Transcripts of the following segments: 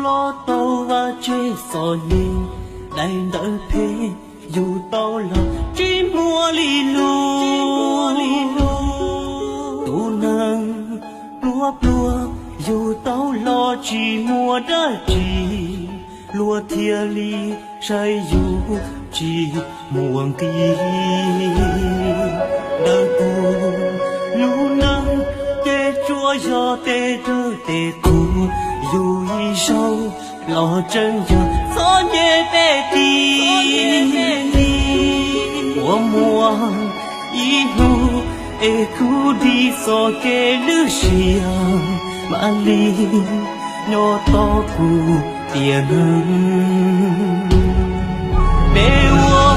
Tau vaj tse txom nyem, daim ntawv phem yug tau los tsis muaj li lus. Tus neeg pluag pluag yug tau los tsis muaj dab tsi, luag thiaj li saib yus tsis muaj nqis. Ntawm kuv lub neej ces tsuas yog tes dawb tes qhuav, yug ib zaug los tseem yog txom nyem peb tis. Ua muaj ib hnub es kuv dim txoj kev lwj siab, mam li nyob tos kuv tiam neeg. Peb ua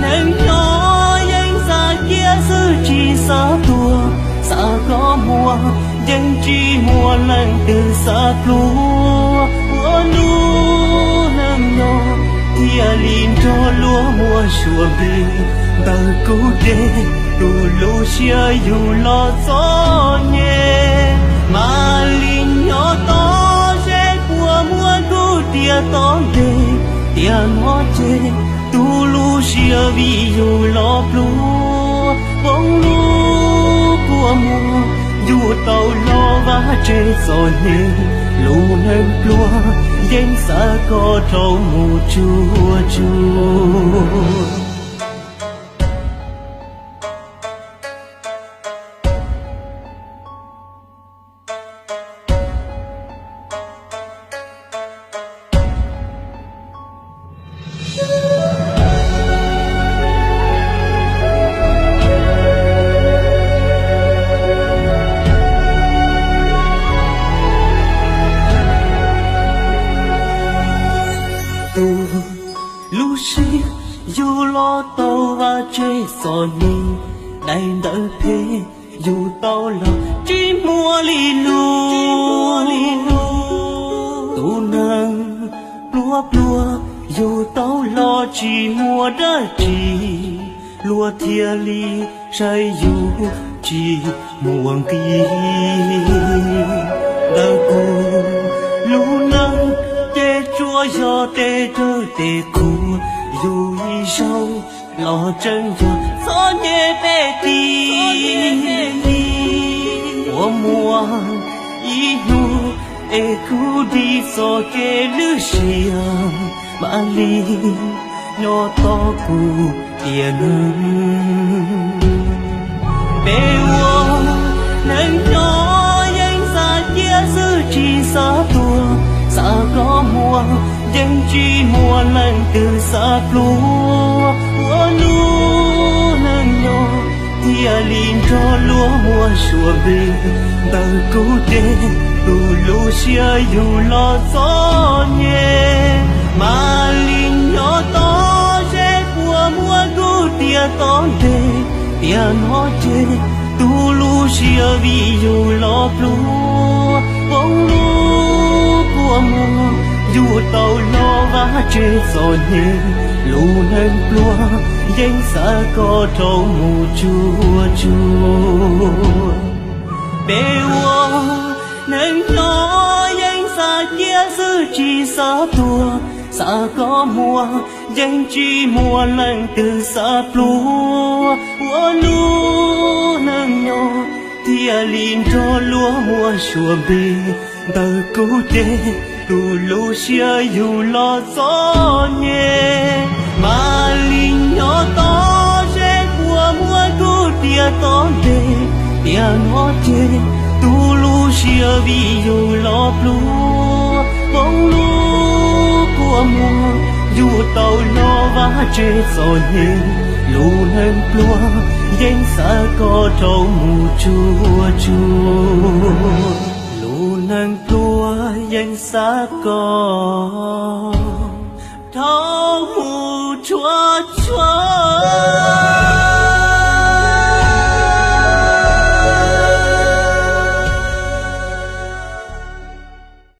neeg nyob yeej xav ciaj xwb tsis xav tuag, xav koj muag yeej tsis muaj leej twg xav pluag. Ua lub neej nyob thiaj li nrog luag muaj suab nqis, ntawm kuv ces tus lub siab yug los txom nyem. Mam li nyob tos seb puas muaj kuv tiam tom ntej, tiam no ces tus lub siab vim yug los pluag. Poob lub kua muag yug tau los vaj tse txom nyem, lub neej pluag yeej xav koj rau mus tsuag tsuag. Tus lub siab yug los tau vaj tse txom nyem, daim ntawv phem yug tau los tsis muaj li lus. Tus neeg pluag pluag yug tau los tsis muaj dab tsi, luag thiaj li saib yus tsis muaj nqis. Ntawm kuv lub neej ces tsuas yog tes dawb tes qhuav, yug ib zaug los tseem yog txom nyem peb tis. Ua muaj ib hnub es kuv dim txoj kev lwj siab, mam li nyob tos kuv tiam neeg. Peb ua neeg nyob yeej xav ciaj xwb tsis xav tuag, xav koj muag yeej tsis muaj leej twg xav pluag. Ua lub neej nyob thiaj li nrog luag muaj suab nqis, ntawm kuv ces tus lub siab yug los txom nyem. Mam li nyob tos seb puas muaj kuv tiam tom ntej, tiam no ces tus lub siab vim yug los pluag. Poob lub kua muag yug tau los vaj tse txom nyem, lub neej pluag yeej xav koj rau mus tsuag tsuag. Peb ua neeg nyob yeej xav ciaj xwb tsis xav tuag, xav koj muag yeej tsis muaj leej twg xav pluag. Ua lub neej nyob thiaj li nrog luag muaj suab nqis, ntawm kuv ces tus lub siab yug los txom nyem. Mam li nyob tos seb puas muaj kuv tiam tom ntej, tiam no ces tus lub siab vim yug los pluag. Poob lub kua muag yug tau los vaj tse txom nyem, lub neej pluag yeej xav koj rau mus tsuag tsuag. Lub neej pluag yeej xav koj rau mus tsuag tsuag.